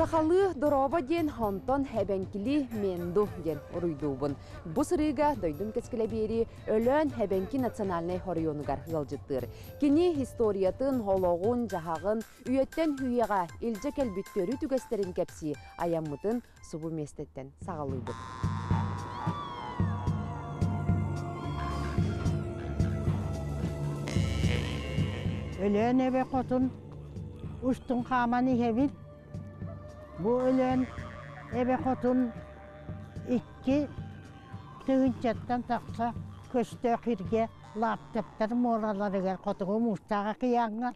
Сахалыы дорообо диэн онтон эбэҥкилии менду диэн уруйдуубун. Бу сырыыга дойдум кэскилэ биэрии Өлөөн эбэҥки национальнай оройуонугар ыалдьыттыыр. Кини историятын, олоҕун, дьаһаҕын үйэттэн үйэҕэ илдьэ кэлбит төрүт үгэстэрин кэпсии айаммытын субу миэстэттэн саҕалыыбыт. Өлөөн эбэ хотун устун хааман иһэбит. Бу Өлөөн эбэ хотун 2000-ттан тахса көстөөх сиргэ лааптаптар муораларыгар Хотугу Муустаах акыйааҥҥа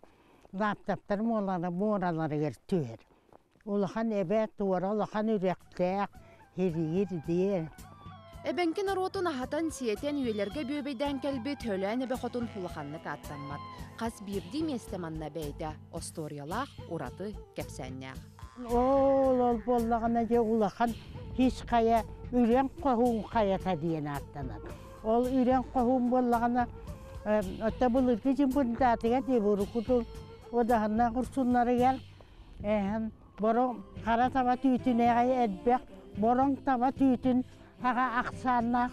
лааптаптар муораларыгар түһэр. Улахан эбэ туора улахан үрэхтээх, хириир диэн. Эбэҥки норуотун аһатан-сиэтэн үйэлэргэ бүөбэйдээн кэлбит Өлөөн эбэ хотун улаханнык ааттаммат. Хас биирдии миэстэ манна бэйэтэ остуоруйалаах, ураты кэпсээннээх. Ол ол буоллаҕына дьэ улахан хис хайа Үрэн Хоһуун хайата диэн ааттанар. Ол Үрэн Хоһуун буоллаҕына оттон былыргы дьимбурдаатыгар дии бурукутун удаһыннаах урсуннарыгар Эһэм бороҥ хара таба түүтүнээҕи элбэх бороҥ таба түүтүн аҕа ахсааннаах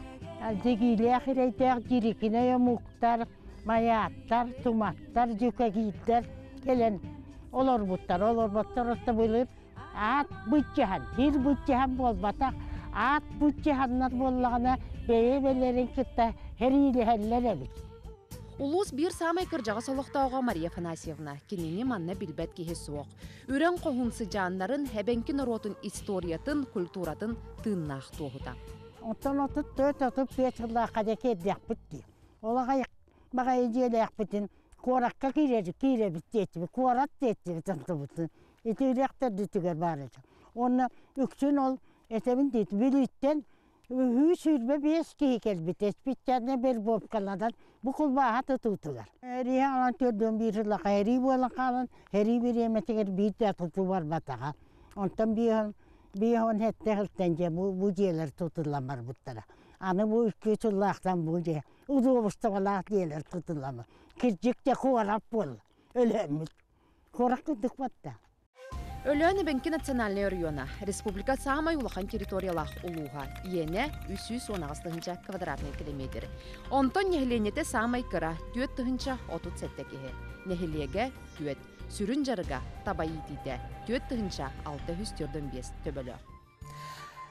дьигиилээх ирэйдээх дьирикинэй омуктар, майааттар, туматтар, дьүкэгиирдэр кэлэн олорбуттар. Олорботтор орто былыр аат быччаһан, сир быччаһан буолбатах, аат быччаһаннар буоллаҕына бэйэ-бэйэлэрин кытта сэриилэһэллэр эбит. Улуус биир саамай кырдьаҕас олохтооҕо Мария Афанасьевна кинини манна билбэт киһи суох. Үрэн хоһуун сыдьааннарын, эбэҥки норуотун историятын, культуратын тыыннаах туоһута. Оттон 34-35 сыллаахха дьэ киирдэхпит дии. Ол аҕай баҕайы дьиэлээхпитин куоракка киирэбит, киирэбит диэтибит, куорат диэтибит онтубутун. Ити үрэх төрдүтүгэр баар этэ. Уонна үксүн ол этэбин диит Бүлүүттэн 125 киһи кэлбит, специально вербовкаланан бу кулбааһа тутуутугар. Эрииһэ аҕалан 41 сыллаха эрии буолан хаалан, эрии бириэмэтигэр биир да тутуу барбатаҕа. Онтон 57 сылтан дьэ бу, бу дьиэлэр тутуллан барбыттара. Аны бу икки сыллаахтан бу дьиэ удобстволаах дьиэлэр тутуллан Кирдьик да куорат буолла, өлөөммүт. Куорат курдук батта. Өлөөн эбэҥки национальнай оройуона республика саамай улахан территориялаах улууһа, иэнэ 318 тыһыынча квадратнай километр. Онтон нэһилиэнньэтэ саамай кыра 4 037 киһи. Нэһилиэгэ түөт. Сүрүн дьарыга таба иитиитэ 4645 төбөлөөх.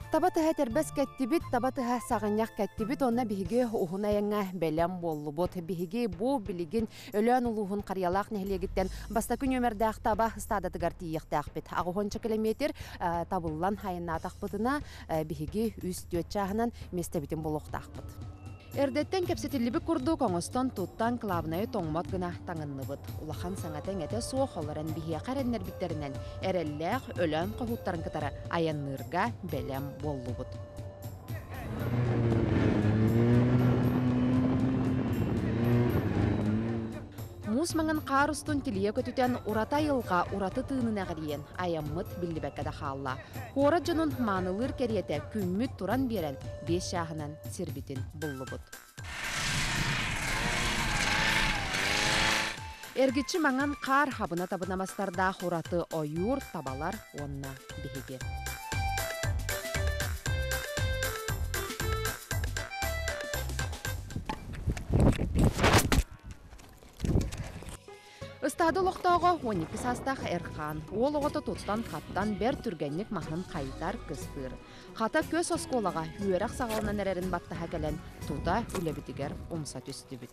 Таба тыһа этэрбэс кэттибит, таба тыһа саҕынньах кэттибит, онно биһиги уһун айаҥҥа бэлэм буоллубут. Биһиги бу билигин Өлөөн улууһун Харыйалаах нэһилиэгиттэн бастакы нүөмэрдээх таба ыстаадатыгар тиийиэхтээхпит. Аҕыһуонча километр табыллан айаннаатахпытына, биһиги үс-түөрт чааһынан миэстэбитин булуохтаахпыт. Эрдэттэн кэпсэтиллибит курдук оҥостон туттан кылаабынайы тоҥмот гына таҥынныбыт. Улахан саҥата-иҥэтэ суох олорон биһиэхэ эрэннэрбиттэринэн эрэллээх Өлөөн хоһууттарын кытары айанныырга бэлэм буоллубут. Муус маҥан хаар устун тилийэ көтүтэн ураты айылҕа ураты тыынын эҕирийэн айаммыт биллибэккэ да хаалла. Куорат дьонун маанылыыр кэриэтэ күммүт туран биэрэн биэс чааһынан сирбитин буллубут. Эргиччи маҥан хаар хабына-табына мастардаах ураты ойуур, табалар уонна биһиги. Ыстаада олохтооҕо 12 саастаах Эрхан уол оҕото туттан-хаптан бэрт түргэнник маһын хайытар, кыстыыр. Хата көс оскуолаҕа үөрэх саҕаланан эрэрин баттаһа кэлэн тута үлэбитигэр умса түстүбүт.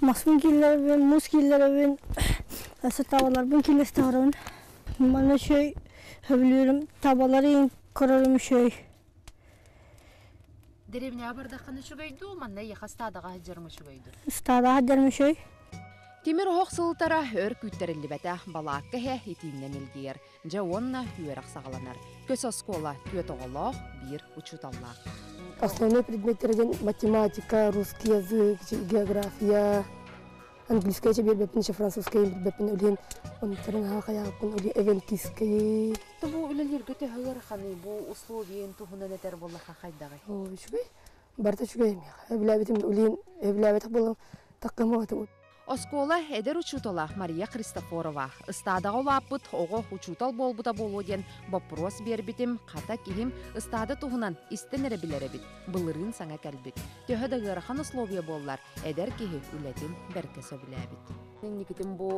Маспын киллэрэбин, муус киллэрэбин, өссө табаларбын киллэстэҕэрбин. Манна үчүгэй сөбүлүүрүм, табалары көрөрүм үчүгэй. Дэриэбинэҕэ бардаххына үчүгэй дуу, манна эйиэхэ ыстаадаҕа сылдьарым үчүгэй дуу? Ыстаадаҕа сылдьарым үчүгэй. Тимир оһох сылытара өр күүттэриллибэтэх балаакка иһэ итииннэн илгийэр. Дьэ уонна үөрэх саҕаланар. Көс оскуола түөрт оҕолоох, биир учууталлаах. Основной предметтерден математика, русский язык, география, английская биэрбэппин, французская билбэппин үлүн, онтон хаайааппын ули эвенкийскай. Бу үлэлииргэ төһө ыараханый бу условиен туһунан этэр буоллаха хайдаҕый? Үчүгэй. Барыта үчүгэй эмиэхэ. Эбилээбитим улин эбилээбэтэх буолан таккым. Оскуола эдэр учуутала Мария Христофорова ыстаадаҕа улааппыт оҕо учуутал буолбута буолуо диэн боппуруос биэрбитим, хата киһим ыстаада туһунан истэн эрэ билэр эбит, былырыын саҥа кэлбит. Төһө да ыарахан условия буоллар, эдэр киһи үлэтин бэркэ сөбүлээбит. Инникитин бу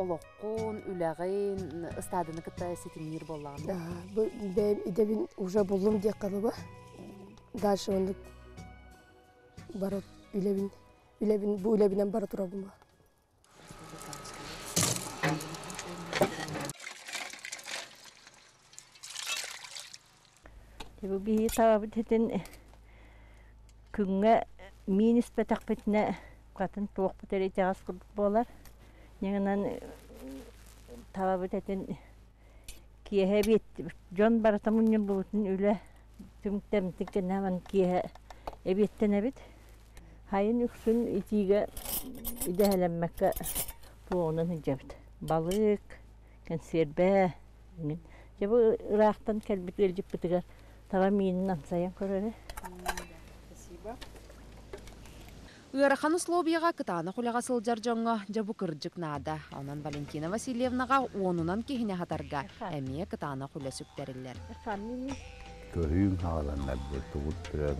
олоххун, үлэҕин ыстааданы кытта ситимниир буоллаҕын да? Бу бэйэм идэбин уже буллум диэххэ дылы. Дальше оннук бара үлэбин үлэбин бу үлэбинэн бара турабын ба. Бу биһиги табабыт этин күҥҥэ миин испэтэхпитинэ хатын туохпут эрэ итэҕэс курдук буолар. Ньыгынан табабыт этин киэһэ эбиэт дьон барыта мунньуллубутун үлэ түмүктэммитин кэннэ киэһэ эбиэттэнэбит. Хайын үксүн итиигэ идэһэлэммэккэ туоҕунан сылдьабыт. Балык, кэнсиэрбэ эҥин. Дьэ бу ыраахтан кэлбит ыалдьыппытыгар таба миинин амсайан көрөрө. Спасибо. Ыарахан условияҕа кытаанах үлэҕэ сылдьар дьоҥҥо дьэ бу кырдьык наада. Онон Валентина Васильевнаҕа уонунан киһини аһатарга эмиэ кытаанах үлэ сүктэриллэр. Көһүүҥ хааланнарбыт тугут туран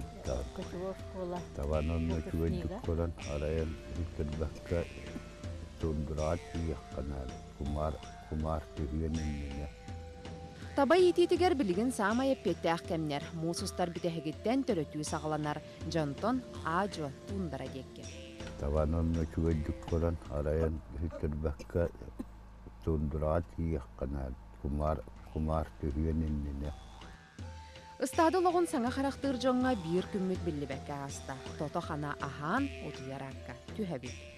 табан онно үчүгэйдик көрөн арайан үттэрбэккэ тундураҕа тиийиэххэ наада кумаар кумаар түһүөн иннинэ. Таба иитиитигэр билигин саамай эппиэттээх кэмнэр. Муус устар бүтэһигиттэн төрөтүү саҕаланар. Дьонтон аа-дьуо туундара диэки. Табан онно үчүгэйдик көрөн арайан үттэрбэккэ тундураҕа тиийиэххэ наада кумаар кумаар түһүөн иннинэ. Ыстаада олоҕун саҥа харахтыыр дьоҥҥо биир күммүт биллибэккэ ааста. Тото-хана аһаан, утуйар аакка түһэбит.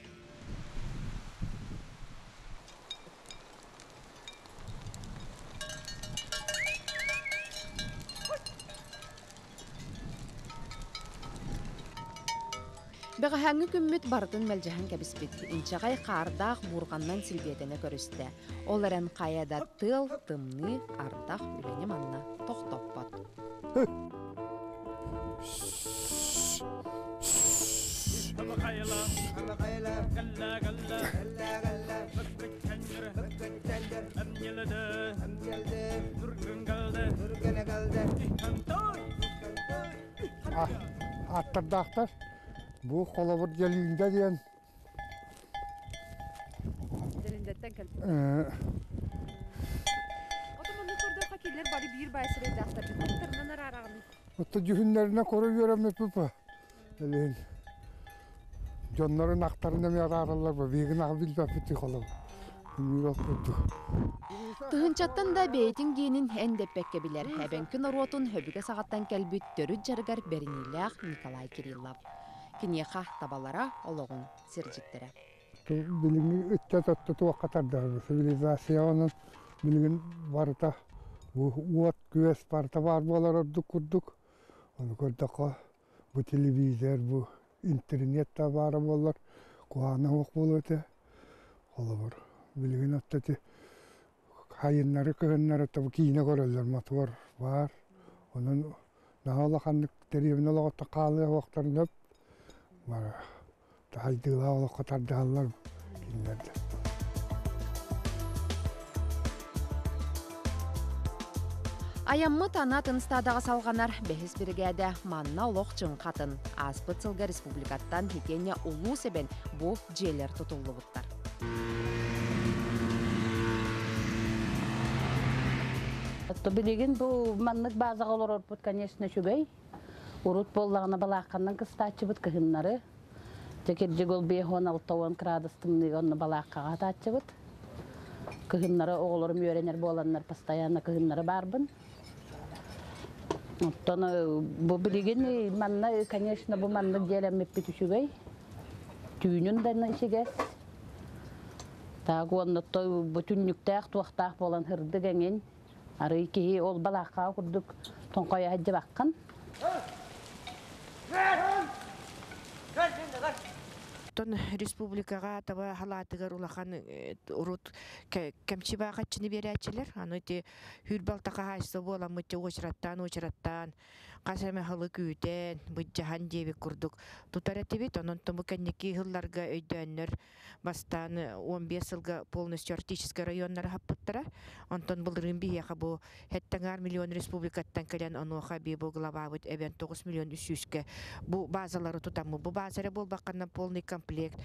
Бэҕэһээҥҥи күммүт барытын мэлдьэһэн кэбиспит. Инчэҕэй хаардаах буурҕаннан силбиэтэнэ көрүстэ. Ол эрэн хайа да тыал, тымныы, ардах үлэни манна тохтоппот. Аттардаахтар бу холобур Дьэлиҥдэ диэн Дьэлиҥдэттэн кэлбит. Отон онно көрдөххө кинилэр бары биир баай сирэйдээхтэр. Аттарынан араараҕыный? Отто дьүһүннэринэ көрө үөрэммиппит Элин дьоннорун ахтарын эмиэ араараллар бу биһигин аҕа билбэппит холобур. Миир курдук. Тыһыынчаттан да бэйэтин гиэнин эндэппэккэ билэр эбэҥки норуотун өбүгэ саҕаттан кэлбит төрүт дьарыгар бэриниилээх Николай Кириллов. Киниэхэ табалара олоҕун сирдьиттэрэ. Билиҥҥи ыччат өттө туохха тардыһар цивилизация онон билигин барыта уот-күөс барыта баар буолар ордук курдук. Ону көрдөххө бу телевизор, бу интернет да баара буоллар куһаҕана суох буолуо этэ. Холобур, билигин отто ити хайыннары-кыһыннары бу киинэ көрөллөр мотуор баар. Онон наһаа улаханнык дэриэбинэ олоҕуттан хаалыа суохтарын сөп. Хайдыылаах олоххо тардыһаллар кинилэр да. Айаммыт ана атын ыстаадаҕа салҕанар бэһис биригээдэ манна олох чыҥхатын. Ааспыт сылга республикаттан итиэннэ улуус эбэн бу дьиэлэр тутуллубуттар. Билигин бу маннык базаҕа олорорбут, конечно, үчүгэй. Урут буоллаҕына балаакканнан кыстааччыбыт кыһыннары. Дьэ кирдьик ол 56 градус тымныыга онно балааккаҕа атааччыбыт. Кыһыннары оҕолорум үөрэнэр буоланнар постоянно кыһыннары баарбын. Оттон бу билигин манна, конечно, бу маннык дьиэлэммиппит үчүгэй. Түүнүн да ичигэс. Так уонна бу түннүктээх туохтаах буолан һырдык эҥин. Арый киһи ол балаакка курдук тоҥхойо сылдьыбаккын. Оттон республикаҕа таба халаатыгар улахан урут кэмчи баахаччыны биэрээччилэр. Аны ити хүрбалта хаһаайыстыба буоламмыт уочараттаан уочараттаан. Хас эмэ сылы күүтэн, быдьаһан диэбит курдук тутар этибит. Онон бу кэнники сылларга өйдөөннөр бастаан 15 сылга полностью арктическай районнары хаппыттара. Онтон былырыын биһиэхэ бу 7 миллион республикаттан кэлэн онуоха би бу главабыт эбэн 9 миллион 300-кэ бу базалары тутаммы. Бу база эрэ буолбакканан полный комплект.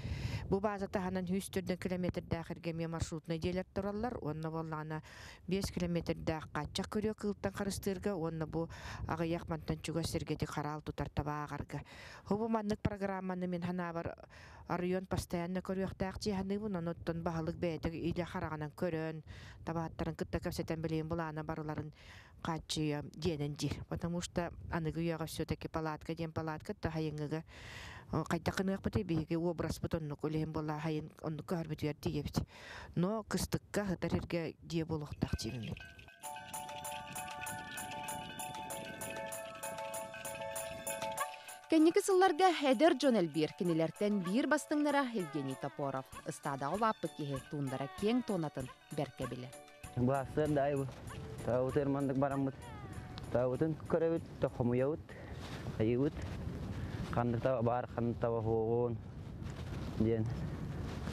Бу база таһынан 104 километрдаах эргэмиэ маршрутнай дьиэлэр тураллар. Онно буоллаҕына 5 километрдаах хааччах көрүө кыылтан харыстыырга уонна бу аҕыйах мантан чугас сиргэти хараал тутар таба ааҕарга. Бу маннык программаны мин ханаабар район постоянно көрүөхтээх дьиэханыыбын, онуттан баһылык бэйэтэ илэ хараҕынан көрөн, табааттарын кытта кэпсэтэн билигин былаана барыларын хааччыйа диэнэн диир. Потому что аныгы үйэҕэ все-таки палатка диэн палатка хайыҥҥыга хайдах гыныахпытый биһиги образпыт оннук үлэһин буолла хайын оннук көһөрбүтүгэр тиийэбит. Но кыстыкка сытар эргэ дьиэ буолуохтаах диибин. Кэнники сылларга эдэр дьон элбиир. Кинилэртэн биир бастыҥнара Евгений Топоров. Ыстаадаҕа улааппыт киһи туундара киэҥ туонатын бэркэ билэр. Баастар да айбы. Таабыт эрмандык бараммыт. Таабытын көрөбүт, хомуйабыт, айыбыт. Ханнык таба баар, ханнык таба хуоҕун диэн.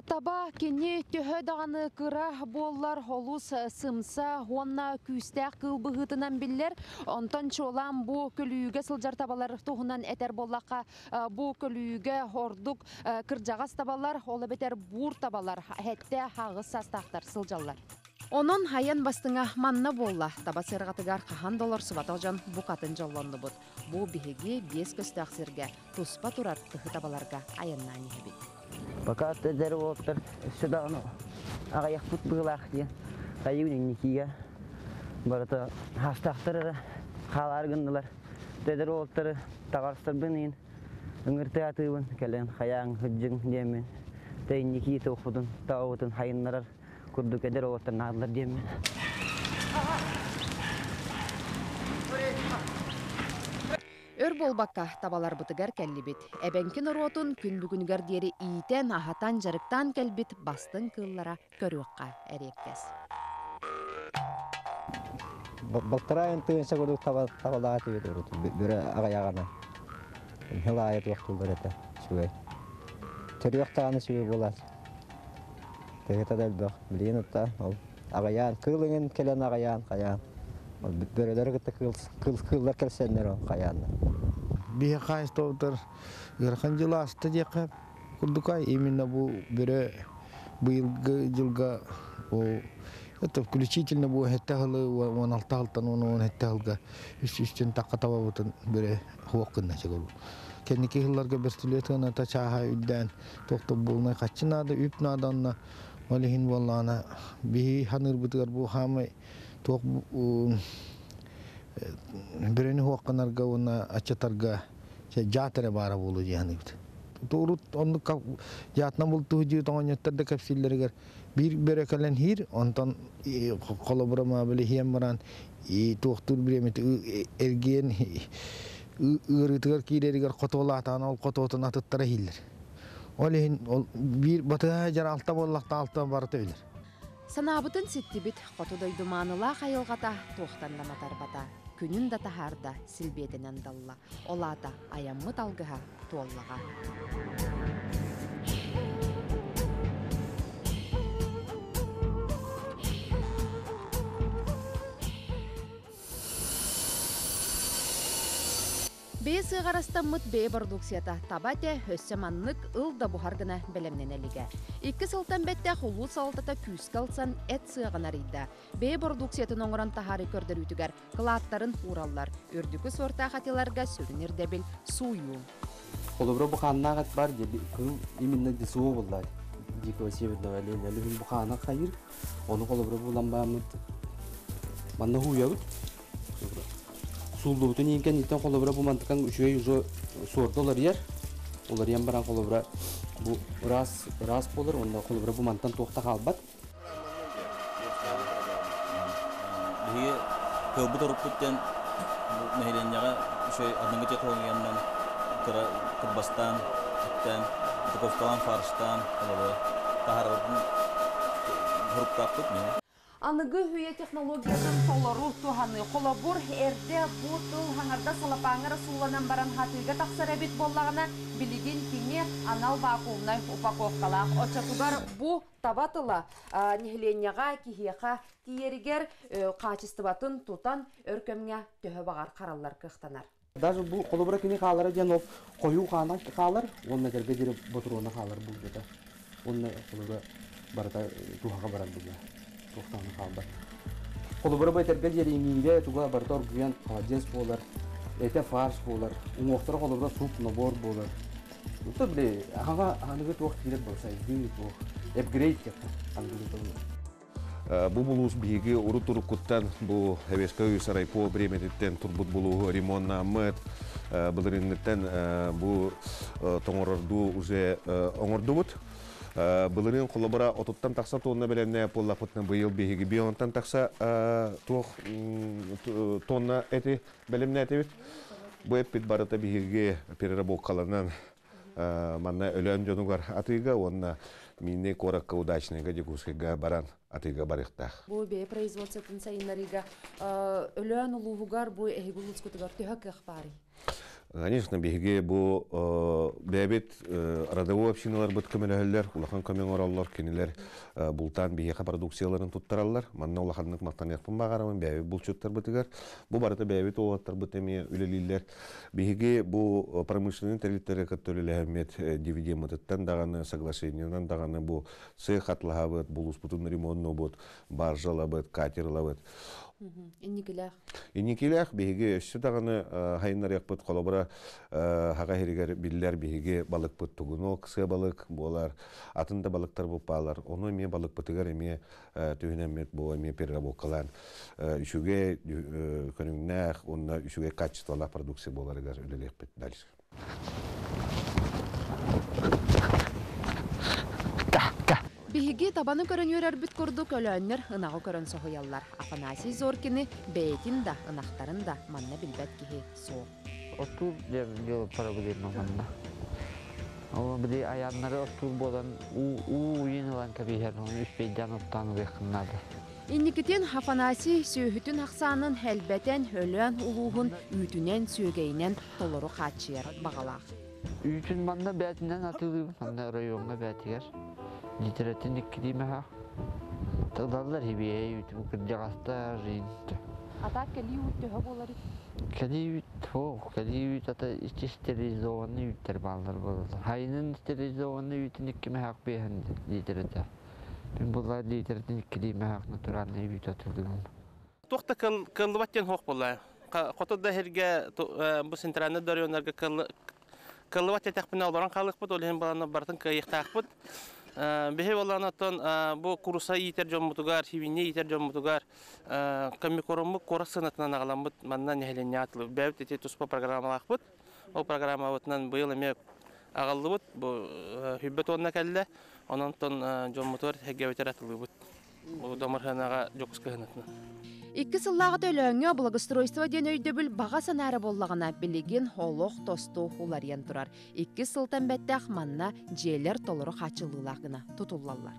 Таба кини төһө даҕаны кыра буоллар олус сымса уонна күүстээх кыыл быһыытынан биллэр. Онтон чуолаан бу көлүүгэ сылдьар табалар туһунан этэр буоллахха, бу көлүүгэ ордук кырдьаҕас табалар, ол эбэтэр буур табалар, хэттэ хаҕыс састаахтар сылдьаллар. Онон хайан бастыҥа манна буолла. Таба сырҕатыгар хаһан долор субатах дьон букатын дьоллоннубут. Бу биһиги биэс көстөөх сиргэ туспа турар тыһы табаларга айаннаан иһэбит. Пока эдэр уолаттар өссө даҕаны аҕыйахпыт быһыылаах диэн хайыы инникигэ барыта хаастаахтар эрэ хаалаары гыннылар. Эдэр уолаттары таҕарыстарбын иһин ыҥыртыы атыыбын кэлэн хайааҥ сылдьыҥ диэммин тэ инникии туохпутун таабытын хайыннарар курдук эдэр уолаттар наадалар диэммин. Өр буолбакка табаларбытыгар кэллибит. Эбэҥки норуотун күн бүгүнүгэр диэри иитэн, аһатан, дьарыктаан кэлбит бастыҥ кыыллара көрүөххэ эриэккэс. Балтарайын тыынча курдук табалаах этибит урут бүрэ аҕыйаҕына. Хыл аайы туохтууллар этэ үчүгэй. Төрүөх даҕаны үчүгэй буолар. Тыһыта да элбэх. Билигин отта ол аҕыйаан кыыл иҥин кэлэн аҕыйаан хайаан. Ол бөрөлөрү кытта кыыл кыыллар кэлсэннэр ол хайааннар. Биһи хаайыстыбытар ыарахан дьыл ааста диэххэ курдукай именно бу бөрө быйылгы дьылга это включительно бу 7 сылы 16 сылтан 17 сылга үс үстэн тахха табабытын бөрө хуох гынна чыгыл. Кэнники сылларга вертолет та чааха үрдээн тохтоп буолнай хаччы наада үп наада онно ол иһин буоллаана биһи ханыырбытыгар бу хаамай туох бөрөнү хуохханарга уонна аччатарга жаат эрэ баара буолуо диэханыыбыт. Урут оннук жаатынан бултуһу дьиэ тоҥонньоттор да кэпсииллэригэр биир бөрө кэлэн хиир, онтон холобура били хиэн баран туохтуур бириэмити эргиэн ыарыытыгар киирэригэр хотуолаатаан ол хотуотун атыттара хииллэр. Ол иһин ол биир батыһа жар алта буоллахта алта барыта өлөр. Санаабытын ситтибит, хоту дойду маанылаах айылҕата туохтан да матарбата. Күнүн да таһаарда, силбиэтинэн далла. Олаата аяммыт алгыһа туоллаҕа. Бэйэ сыаҕарастаммыт бэйэ продукцията таба этэ өссө маннык ыл да буһар гына бэлэмнэнэлигэ. Икки сылтан бэттэх улуус салалтата күүскэ ылсан эт сыаҕын арыйда. Бэйэ продукциятын оҥорон таһаары көрдөрүүтүгэр кылааттарын уураллар. Үрдүкү суортаах атиларга сүрүн ирдэбил сууйуу. Холобура бухааннаах эт бар кыл именно десуо булла дикого северного оленя лүһүн бухаана хайыр ону холобура булан бааммыт манна хуйабыт сууллубутун иинкен иттен холобура бу мантыкан үчүгэй уже суорда оларыйар оларыйан баран холобура бу ыраас ыраас болар онно холобура бу мантан туохта хаалбат. Биһиги кылбыт оруппуттан нэһилиэнньэҕэ үчүгэй аныгы технологиянан кыра кырбастаан, эттээн, упаковкалаан, фарштаан, холобура таһаарарбытын хоруктаахпыт мин. Аныгы үйэ технологиятын толору туһаныы. Холобур, эрдэ бу тыл хаҥарда салапааҥҥа эрэ сууланан баран хатыыга тахсар эбит буоллаҕына, билигин кини анал вакуумнай упаковкалаах. Оччотугар бу таба тыла нэһилиэнньэҕэ, киһиэхэ тиийэригэр хаачыстыбатын тутан өр кэмҥэ төһө баҕар хараллар кыахтанар. Даже бу холобура кини хаалара диэн ол хойуу хаанан хаалар уонна дэргэ диэри ботуруона хаалар булдьата. Уонна холобура барыта туһаҕа барар була. Туохтаҕына хаалбат. Холобура бу этэргэ диэри иҥиирэ туга барыта оргуйан холодец буолар, этэ фарш буолар, уҥуохтара холобура суп набор буолар. То били аҕаҕа аныгы туох киирэр буол сайдыы туох апгрейд диэххэ аныгы тылынан. Бу булуус биһиги урут-уруккуттан бу Эвескай Сарайпо бириэмэтиттэн турбут булууһу ремоннааммыт, былырыыҥҥыттан бу тоҥорордуу уже оҥордубут. Былырыын холобура отуттан тахса тонна бэлэмнээх буоллахпытына быйыл биһиги бионтан тахса туох тонна эти бэлэмнээтибит. Бу эппит барыта биһиги переработкаланан Манна Өлөөн дьонугар атыыга уонна Миннэй куоракка Удачныйга Дьокуускайга баран атыыга барыахтаах. Бу бэйэ производствотын сайыннарыыга Өлөөн улууһугар бу эһиги улуускутугар төһө кыах баарый? Конечно, биһиги бу бэйэбит родовой общиналарбыт көмөлөһөллөр, улахан көмө оҥороллор, кинилэр бултаан биһиэхэ продукцияларын туттараллар. Манна улаханнык махтаныахпын баҕарабын бэйэбит булчуттарбытыгар. Бу барыта бэйэбит уолаттарбыт эмиэ үлэлииллэр. Биһиги бу промышленнай тэрилтэлэри кытта үлэлэһэммит дивидеммытыттан даҕаны, соглашениенан даҕаны бу цех атлаһабыт, булууспутун ремоннуубут, баржа ылабыт, катер ылабыт. Инникилээх. Инникилээх биһиги өссө даҕаны хайыннарыахпыт холобура хаҕа иһигэр биллэр биһиги балыкпыт тугунок, сыа балык буолар, атын да балыктар буппаалар. Ону эмиэ балыкпытыгар эмиэ түһүнэммит бу эмиэ переработкалаан үчүгэй көрүҥнээх уонна үчүгэй качестволаах продукция буоларыгар үлэлиэхпит дальше. Биһиги табаны көрөн үөрэрбит курдук өлөөннөр ынаҕы көрөн соһуйаллар. Афанасий Зоркины бэйэтин да, ынахтарын да манна билбэт киһи суох. Оттуур дело проблема манна. Ол били айааннары оттуур буолан уу уу ылан кэбиһэр, ону үспейдээн оттоон ылыаххын наада. Инникитин Афанасий сүөһүтүн ахсаанын элбэтэн, Өлөөн улууһун үүтүнэн, сүөгэйинэн толору хааччыйар баҕалаах. Үүтүн манна бээтинэн атыылыыбын, манна оройуоҥҥа бээтигэр. Литератын иккилии мөһөөх. Тылаллар хибиэй үүтү кырдьаҕастар А так кэлии үүт төһө буолар? Кэлии үүт, о, кэлии үүт ата ичи стерилизованный үүттэр бааллар буолаллар. Хайынын стерилизованный үүтүн икки мөһөөх биэһэн литерата. Мин булла литератын иккилии мөһөөх натуральный үүт атылыым. Туох да кыаллыбат диэн суох буолла. Хоту да иһиргэ бу центральный дорионнарга кыаллыбат диэтэхпинэ олорон хаалыахпыт, ол иһин баланы барытын кыайыахтаахпыт. Биһи боллаан оттон бу куруса иитэр дьоммутугар, сибиинньэ иитэр дьоммутугар коммикороммут куорат сыанатынан аҕаламмыт манна нэһилиэнньэ атылы бэйэбит ити туспа программалаахпыт. Ол программабытынан быйыл эмиэ аҕаллыбыт, бу хүббэ тонна кэллэ. Онон дьоммутугар эгэбитэр атылыыбыт. Бу Домарханаҕа Дьокуускай сыанатынан. Икки сыллааҕыта Өлөөҥҥө благоустройство диэн өйдөбүл баҕа санаа эрэ буоллаҕына, билигин олох тосту уларыйан турар. Икки сылтан бэттэх манна дьиэлэр толору хааччыллыылаах гына тутуллаллар.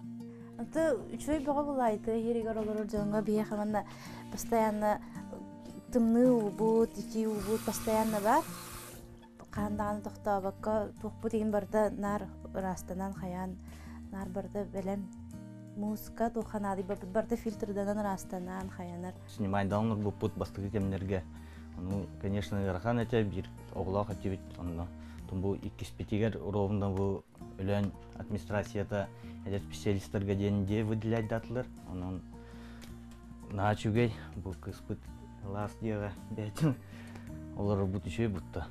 Аты үчүгэй бөҕө булаайты иһиригэр олорор дьоҥҥо биһиэхэ манна постоянно тымныы уубут, итии уубут постоянно бар. Хаан даҕаны тохтообокко туохпут иһин барыта наар ыраастанан хайаан наар барыта бэлэм мууска туохха наадыйбаппыт барыта фильтрданан ыраастанан хайанар. Снимайдаан олорбуппут бастакы кэмнэргэ. Ону, конечно, ыарахан этэ, биир оҕолоох этибит онно. Бу иккиспитигэр ровно бу Өлөөн администрацията эдэр специалистарга диэн дьиэ выделяйдаатылар. Онон наһаа үчүгэй бу кыыспыт лаас диэҕэ бэйэтин олорорбут үчүгэй бутта.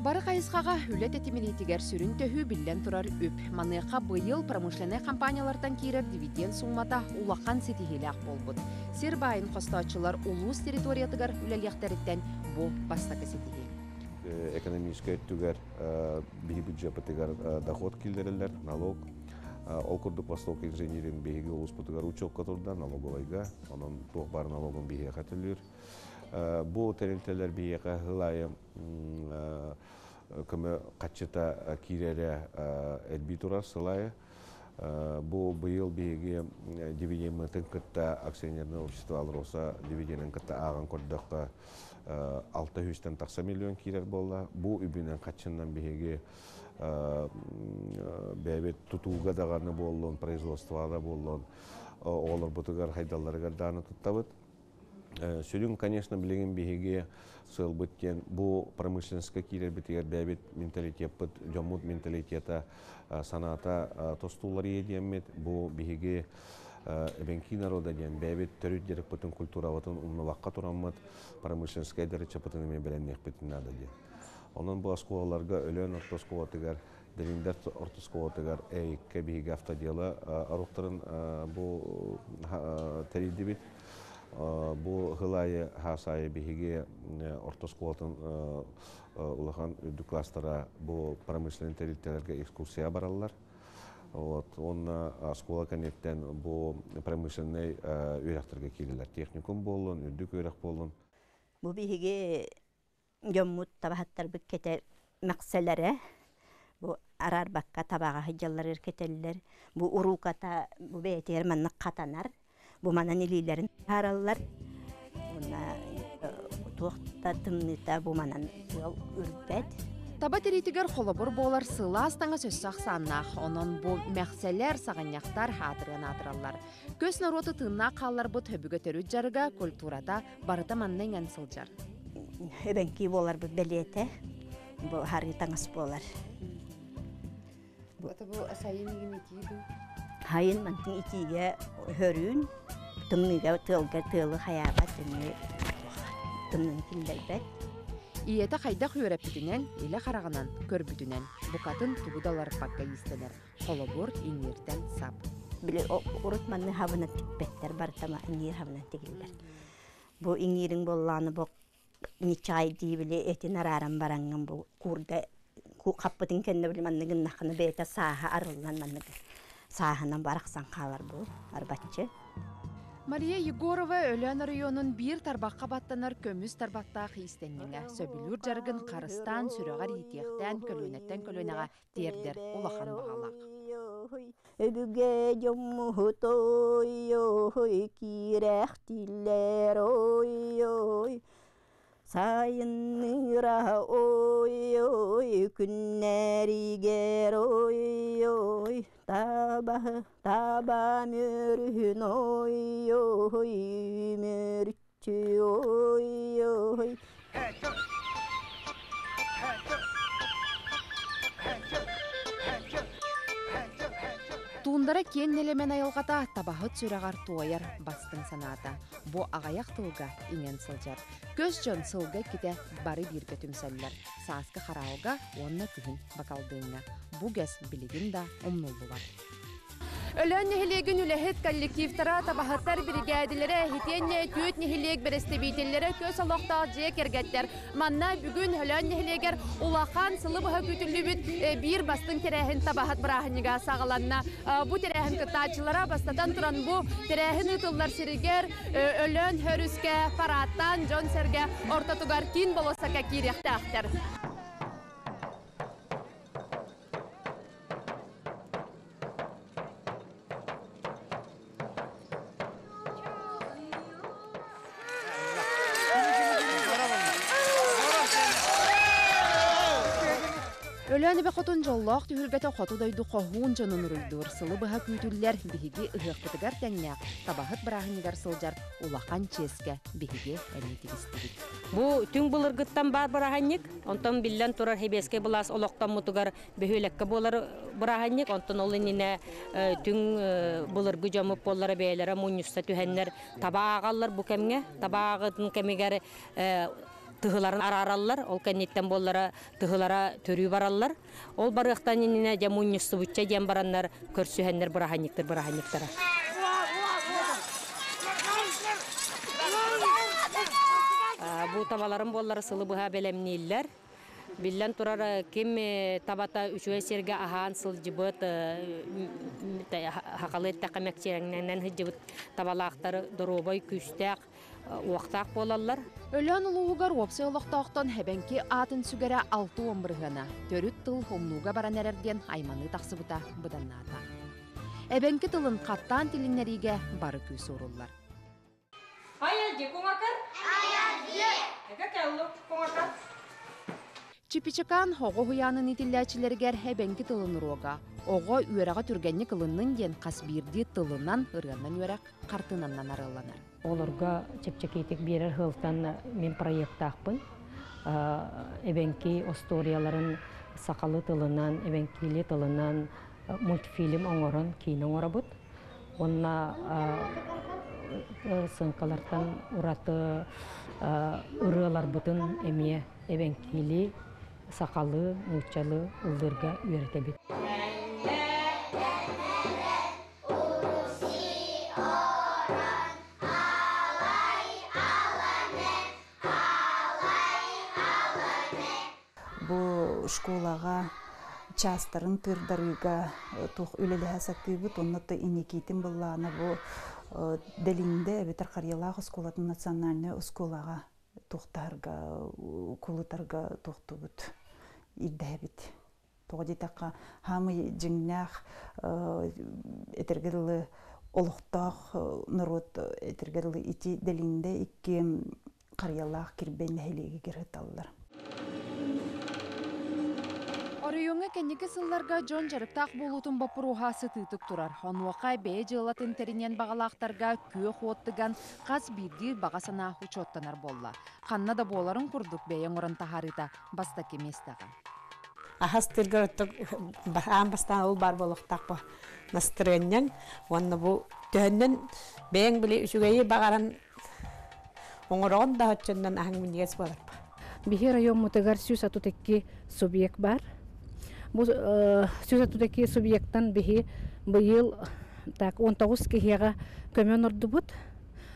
Бары хайысхаҕа үлэ тэтимириитигэр сүрүн төһүү биллэн турар үп. Маныаха быйыл промышленнай компаниялартан киирэр дивиденд суумата улахан ситиһиилээх буолбут. Сир баайын хостооччулар улуус территориятыгар үлэлиэхтэриттэн бу бастакы ситиһии. Экономическай өттүгэр биһи бюджеппытыгар доход киллэрэллэр, налог. Ол курдук Восток инженерин биһиги улууспутугар учетка турда налоговайга, онон туох баар налогун биһиэхэ төлүүр. Бу тэрилтэлэр биһиэхэ сыл аайы көмө хаччыта киирэрэ элбии турар сыл аайы. Бу быйыл биһиги дивидеммытын кытта акционерное общество «Алроса» дивиденин кытта ааҕан көрдөххө 600-тэн тахса миллион киирэр буолла. Бу үбүнэн хаччыннан биһиги бэйэбит тутууга даҕаны буоллун, производствоҕа да буоллун, оҕолорбутугар хайдалларыгар даҕаны туттабыт. Сүрүн, конечно, билигин биһиги сыалбыт диэн бу промышленностька киирэрбитигэр бэйэбит менталитеппыт, дьоммут менталитета санаата тостуулар диэммит. Бу биһиги эбэҥки народа диэн бэйэбит төрүт дьарыкпытын, культурабытын умнубакка тураммыт промышленскай дэричэпытын эмиэ бэлэмниэхпитин наада диэн. Онон бу оскуолаларга Өлөөн орто оскуолатыгар, Дриндер орто оскуолатыгар Эйиккэ биһиги автодела оруктарын бу тэрийдибит. Бу хыл аайы, хаас аайы биһиги орто оскуолатын улахан үрдүк класстара бу промышленный тэрилтэлэргэ экскурсия бараллар. Вот, уонна оскуола кэнниттэн бу промышленный үөрэхтэргэ киирэллэр. Техникум буоллун, үрдүк үөрэх буоллун. Бу биһиги дьоммут табаһыттарбыт кэтэр мэксэлэрэ бу араарбакка табаҕа сылдьалларыгар кэтэллэр. Бу урууката бу бэйэтигэр маннык хатанар. Бу манан илиилэрин таһаараллар. Уонна туох да тымныыта бу манан тыал үрбэт. Таба тириитигэр холобур буолар сылаас таҥас өссө ахсааннаах. Онон бу мэхсэлэр, саҕынньахтар аатырыан аатыраллар. Көс норуоту тыыннаах хаалларбыт өбүгэ төрүт дьарыга, культурата барыта манна иҥэн сылдьар. Эбэҥкии буоларбыт бэлиэтэ бу харыы таҥас буолар. Бу сайын игин итии дуу? Сайын мантын итиигэ хөрүүн, тымныыга тыалга тыалы хайаабат, эмиэ тымныыны киллэрбэт. Ийэтэ хайдах үөрэппитинэн, илэ хараҕынан көрбүтүнэн, букатын тугу да уларыппакка иистэнэр. Холобур, иҥииртэн сап. Били урут манны хабынан тикпэттэр, барыта иҥиир хабынан тигиллэр. Бу иҥиириҥ буоллаҕына бу ничай дии били этин арааран бараҥҥын бу куурда хаппытын кэннэ били маннык гыннаххына бэйэтэ сааһа арыллан маннык сааһынан барахсан хаалар бу арбаччы. Мария Егорова Өлөөн оройуонун биир тарбахха баттанар көмүс тарбахтаах иистэнньэҥэ. Сөбүлүүр дьарыгын харыстаан, сүрэҕэр иитиэхтээн, көлүөнэттэн көлүөнэҕэ тиэрдэр улахан баҕалаах. Өбүгэ дьоммут ой-ой киирэхтииллэр ой-ой сайынныыра ой-ой күннэригэр ой-ой таба таба мөрүһүн ой-ой мөрүччү ой-ой Туундара киэҥ нэлэмэн айылҕата табаһыт сүрэҕэр туойар бастыҥ санаата. Бу аҕыйах тылга иҥэн сылдьар. Көс дьон сылга иккитэ бары бииргэ түмсэллэр. Сааскы хараалга уонна күһүн бакалдыыҥҥа. Бу гэс билигин да умнуллубат. Өлөөн нэһилиэгин үлэһит коллективтара, табаһыттар биригээдилэрэ, итиэннэ түөрт нэһилиэк бэрэстэбиитэллэрэ көс олохтоох дьиэ кэргэттэр. Манна бүгүн Өлөөн нэһилиэгэр улахан сылы быһа күүтүллүбүт биир бастыҥ тэрээһин табаһыт бырааһынньыга саҕаланна. Бу тэрээһин кыттааччылара бастатан туран бу тэрээһин ыытыллар сиригэр Өлөөн өрүскэ парааттаан дьон-сэргэ ортотугар киин болуоссакка киириэхтээхтэр. Өлөөн эбэ хотун дьоллоох түһүлгэтэ хоту дойду хоһуун дьонун уруйдуур сылы быһа күүтүллэр биһиги ыһыахпытыгар тэҥнээх табаһыт бырааһынньыгар сылдьар улахан чиэскэ биһиги эмиэ тигистибит. Бу түҥ былыргыттан баар бырааһынньык, онтон биллэн турар сэбиэскэй былаас олохтоммутугар бөһүөлэккэ буолар бырааһынньык, онтон ол иннинэ түҥ былыргы дьоммут буоллара бэйэлэрэ мунньуста түһэннэр таба ааҕаллар бу кэмҥэ. Таба ааҕытын кэмигэр тыһыларын араараллар, ол кэнниттэн буоллара тыһылара төрүү бараллар. Ол барыахтан иннинэ дьэ мунньустубучча диэн бараннар көрсүһэннэр бырааһынньыктар бырааһынньыктара. Бу табаларын буоллара сылы быһа бэлэмнииллэр. Биллэн турар, ким табата үчүгэй сиргэ аһаан сылдьыбыт, хахалы эттэххэ мэкчирэҥнэнэн сылдьыбыт табалаахтар доруобай, күүстээх, уохтаах буолаллар. Өлөөн улууһугар уопсай олохтоохтон эбэҥки аатын сүгэрэ 60 бырыһыана. Төрүт тыл умнууга баран эрэр диэн айманыы тахсыбыта быданнаата. Эбэҥки тылын хаттаан тилиннэриигэ бары күүс ууруллар. Чипичакан оҕо уһуйаанын иитиллээччилэригэр эбэҥки тылын уруога. Оҕо үөрэҕэ түргэнник ылыннын диэн хас биирдии тылынан, ырыанан үөрэх хартыынанан арыалланар. Олорго чэпчэкитик биэрэр сылтан мин проектаахпын. Эбэҥки остуоруйаларын сахалыы тылынан, эбэҥкилии тылынан мультфильм оҥорон киинэ оҥоробут. Уонна сыаҥкалартан ураты ырыаларбытын эмиэ эбэҥкилии, сахалыы, нууччалыы ыллыырга үөрэтэбит. Бу школаҕа чаастарын тыырдарыыга туох үлэлэһэ сатыыбыт, онно то иникиитин быллаана бу Дэлиндэ эбэтэр Харьялаах оскуолатын национальнай оскуолаҕа туохтаһарга, кулутарга туохтубут, ирдэһэбит. Тоҕо диэтэххэ, хаамый дьиҥнээх этэргэ дылы олохтоох норуот этэргэ дылы ити Дэлиндэ икки Харыйалаах Кирбэй нэһилиэгигэр ыыталлар. Оройуоҥҥа кэнники сылларга дьон дьарыктаах буолуутун боппуруоһа сытыытык турар. Онуоха бэйэ дьыалатын тэриниэн баҕалаахтарга күөх уот тыган, хас биирдии баҕа санаа учуоттанар буолла. Ханна да буоларын курдук бэйэ оҥорон таһаарыыта бастакы миэстэҕэ. Аһас тыыргар аан бастаан ол баар буолуохтаах бу настырыанньаҥ уонна бу төһөннөн бэйэҥ били үчүгэйи баҕаран оҥороҕун да оччоннон аһаҥ минньигэс буолар. Биһи райоммутугар 132 субъект бар. Бу 132 субъектан биһи быйыл так 19 киһиэҕэ көмө оҥордубут.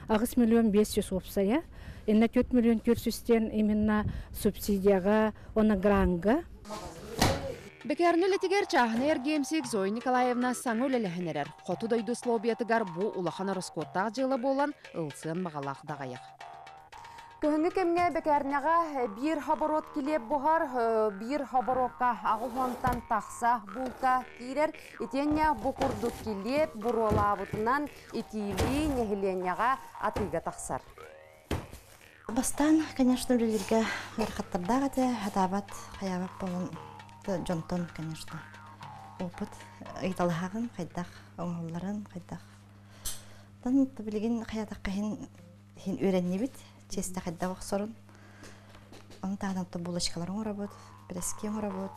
8 миллион 500 уопсайа. Инна 4 миллион 400 диэн именно субсидияҕа уонна гранга. Бэкээрнэ үлэтигэр чааһынай эргиэмсик Зоя Николаевна саҥа үлэлэһэн эрэр. Хоту дойду условиятыгар бу улахан ороскуоттаах дьыала буолан, ылсыан баҕалаах даҕайах. Кыһыҥҥы кэмҥэ бэкээрнэҕэ биир оборот килиэп буһар, биир оборокка аҕыс тахса булка киирэр. Итиэннэ бу курдук килиэп буруолаабытынан итиилии нэһилиэнньэҕэ атыыга тахсар. Бастаан, конечно, үлэлииргэ ыарахаттардаах этэ, хатаабат, хайаабат буолан дьонтон, конечно, опыт ыйыталаһаҕын, хайдах оҥоһулларын, хайдах. Тан билигин хайатахха иһин иһин үөрэннибит, чиэстэ хайдах охсорун. Ону таһынан булочкалар оҥоробут, бэрэски оҥоробут.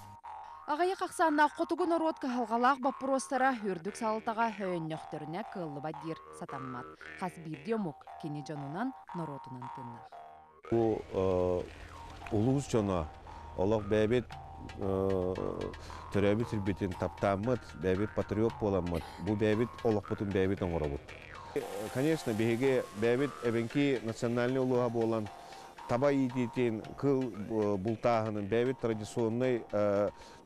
Аҕыйах ахсааннаах хотугу норуот кыһалҕалаах боппуруостара үрдүк салалтаҕа өйөннөхтөрүнэ кыаллыбат диир сатаммат. Хас биирдии омук кини дьонунан, норуотунан тыыннаах. Бу улуус дьоно олох бэйэбит төрөөбүт сирбитин таптааммыт, бэйэбит патриот буоламмыт, бу бэйэбит олохпутун бэйэбит оҥоробут. Конечно, биһиги бэйэбит эбэҥки национальнай улууһа буолан таба иитиитин, кыл бултааһынын бэйэбит традиционнай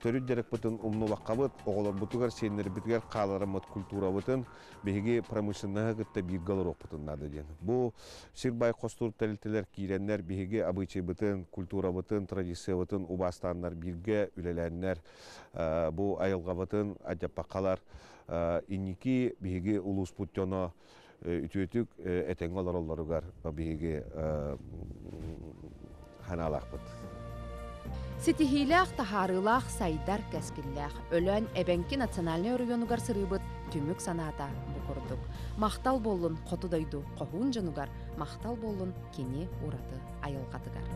төрүт дьарыкпытын умнубаккабыт, оҕолорбутугар, сиэннэрбитигэр хаалараммыт культурабытын биһиги промышленноһы кытта бииргэ олоруохпутун наада диэн. Бу сир бай хостуур тэрилтэлэр киирэннэр биһиги абыычайбытын, культурабытын, традициябытын убаастааннар бииргэ үлэлээннэр бу айылҕабытын адьаппаккалар инники биһиги улууспут дьоно үтүөтүк этэҥҥэ олороллоругар биһиги ханаалаахпыт. Ситиһиилээх, таһаарыылаах, сайдар кэскиллээх. Өлөөн Эбэҥки национальнай оройуонугар сырыыбыт түмүк санаата бу курдук. Махтал буоллун хоту дойду хоһуун дьонугар, махтал буоллун кини ураты айылҕатыгар.